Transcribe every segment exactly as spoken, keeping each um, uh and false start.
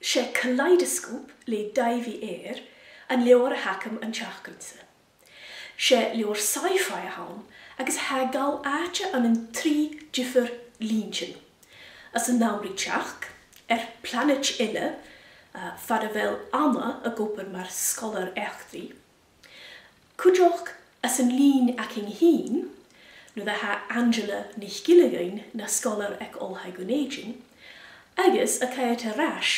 'S e Kaleidoscope le Davy Eyre an leabhar a th' agam an t-seachdain-sa. 'S e leabhar sci-fi a th' ann agus tha e a' gabhail àite ann an trì diofar linntean. Anns an Amraich Teachd, air planaid eile, uh, far a bheil Anna ag obair mar sgoilear eachdraidh. Cuideachd anns an linn againn fhìn, nuair a tha Angela NicGillEathain na sgoilear aig Oilthigh Dhùn Èideann, agus a' coimhead air ais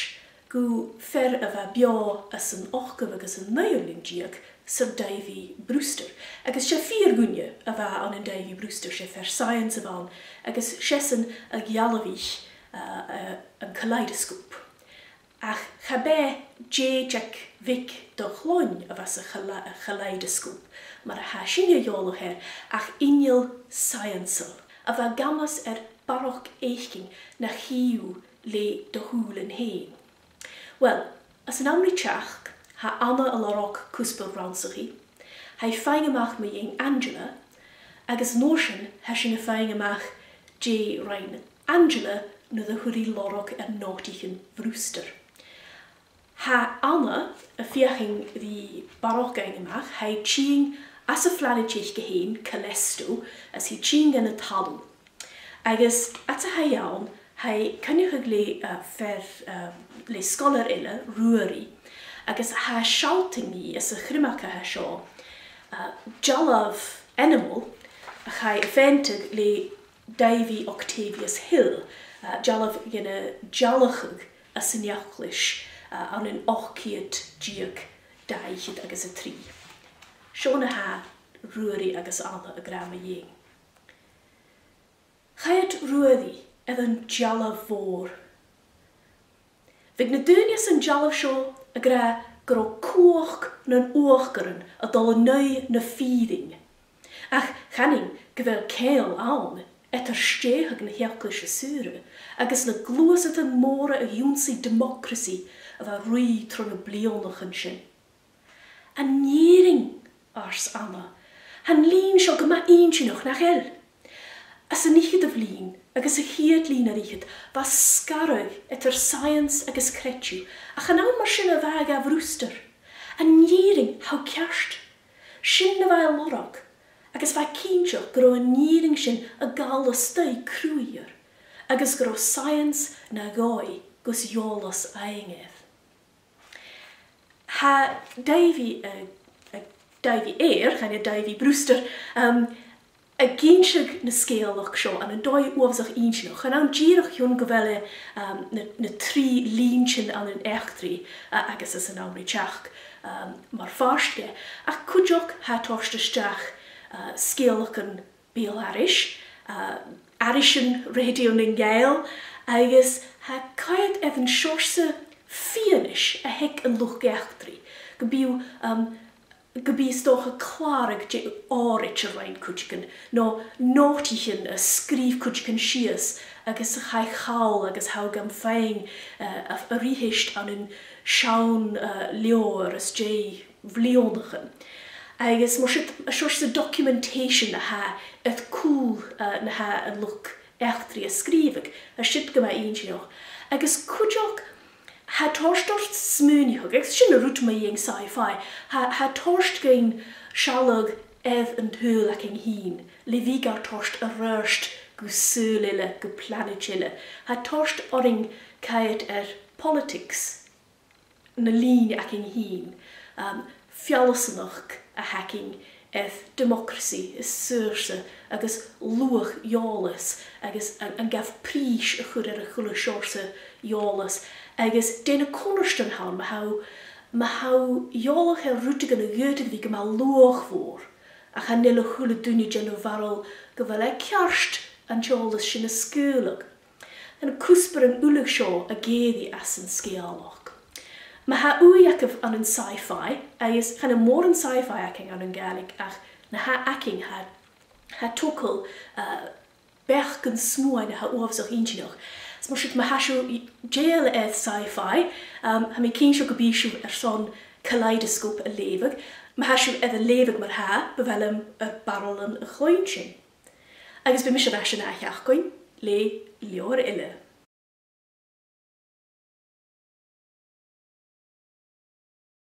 gu fear a bha beò anns an ochdamh agus an naoidheamh linn deug, Sir Davy Brewster. Agus 's e fìor dhuine a bha ann an Davy Brewster, 's e fear saidheans a bh' ann, agus 's esan a dhealbhaich, uh, uh, an kaleidoscope. Ach cha b' e dèideag bheag do chloinn a bh' anns a' chala-, a' chaleidoscope, mar a tha sinne eòlach air, ach inneal saidheansail, a bha ag amas air barrachd fhaicinn nach chì thu le do shùilean fhèin. Uill, anns an Amraich Teachd, tha Anna a' lorg cuspair rannsachaidh, tha i a' faighinn a-mach mu dheidhinn Angela, agus an uair sin, tha sinn a' faighinn a-mach dè rinn Angela nuair a chuir i lorg air notaichean Brewster. Tha Anna a' feuchainn ri barrachd fhaighinn a-mach, tha i a' tighinn às a' phlanaid aice fhèin, Callisto, is i a' tighinn dhan an talamh. Agus fhad 's a tha i ann, tha i a' coinneachadh le, uh, fear, uh, le sgoilear eile, Ruairidh, agus tha e a' sealltainn dhi anns a' chriomag a tha seo, uh, dealbh ainmeil a chaidh a pheantadh le Davy Octavius Hill, uh, dealbh dhen dealachadh anns an Eaglais, uh, ann an ochd ceud deug dà fhichead agus a trì. Seo na tha Ruairidh agus Anna ag ràdh mu dheidhinn. Choimhead Ruairidh air an dealbh mhòr. Bhiodh na daoine san dealbh seo ag ràdh gun robh cumhachd nan uachdaran a' dol an aghaidh na fìrinn. Ach chanainn gu bheil ceangal ann eadar stèidheachadh na h-Eaglaise Saoire agus na gluasadan mòra a dh'ionnsaigh democracy a bha a' ruith tro na bliadhnaichean sin. An fhìrinn, ars Anna, tha an linn seo gu math inntinneach, nach eil? Anns an fhicheadamh linn agus a' chiad linn air fhichead, bha sgaradh eadar saidheans agus creideamh, ach chan ann mar sin a bha e dha Brewster. An fhìrinn, tha thu ceart. Sin na bha e a' lorg, agus bha e cinnteach gun robh an fhìrinn sin a' gabhail a-staigh cruaidh air, agus gun robh saidheans na dhòigh gus eòlas fhaighinn air. Tha Davy, uh, uh, Davy Eyre, chan e Davy Brewster, um, ag innse na sgeulachd seo ann an dòigh uabhasach inntinneach. Chan ann dìreach a chionn gu bheil e, um, na, na trì linntean ann an eachdraidh, uh, agus anns an Amraich Teachd, um, mar phàirt dheth, ach cuideachd tha e a' toirt a-steach, uh, sgeulachdan beul-aithris, uh, aithrisean Radio nan Gàidheal, agus tha e a' coimhead air an seòrsa fianais a th' aig an luchd-eachdraidh, gum bi, um, gum bi, 's dòcha, clàradh de òraid a rinn cuideigin, no notaichean a sgrìobh cuideigin sìos agus a chaidh thall agus tha thu gam faighinn, uh, a, a-rithist ann an seann, uh, leabhar às dèidh bhliadhnaichean. Agus mar sin, an seòrsa documentation a tha air cùl, uh, na tha an luchd-eachdraidh a' sgrìobhadh, tha siud gu math inntinneach. Agus cuideachd, tha e a' toirt ort smaoineachadh, agus sin an rud mu dheidhinn sci-fi, tha, tha e a' toirt dhuinn sealladh air an t-saoghal againn fhìn, le bhith gar toirt air adhart gu saoghal eile, gu planaid eile. Tha e a' toirt oirnn coimhead air politics na linne againn fhìn, um, feallsanachd a th' againn air democracy is saorsa agus luach-eòlais agus an, an gabh prìs a chur air a h-uile seòrsa eòlas agus dè na cunnartan a th' ann ma tha, ma tha thu eòlach air rudeigin a dh'fhaodadh a bhith gu math luachmhor ach chan eil a h-uile duine den bharail gu bheil e ceart an t-eòlas sin a sgaoileadh. Tha na cuspairean uile seo ag èirigh às an sgeulachd. Ma tha ùidh agaibh ann an sci-fi, agus chan eil mòran sci-fi againn ann an Gàidhlig, ach na tha againn, tha, tha togail, uh, beachdan smuain a tha uabhasach inntinneach. Is mar sin, ma tha sibh dèidheil air sci-fi, um, tha mi cinnteach gum bi sibh airson Kaleidoscope a leughadh. Ma tha sibh air a leughadh mar-thà, bu mhath leam ur barailean a chluinntinn. Agus bidh mise air ais an ath-sheachdain le leabhar eile.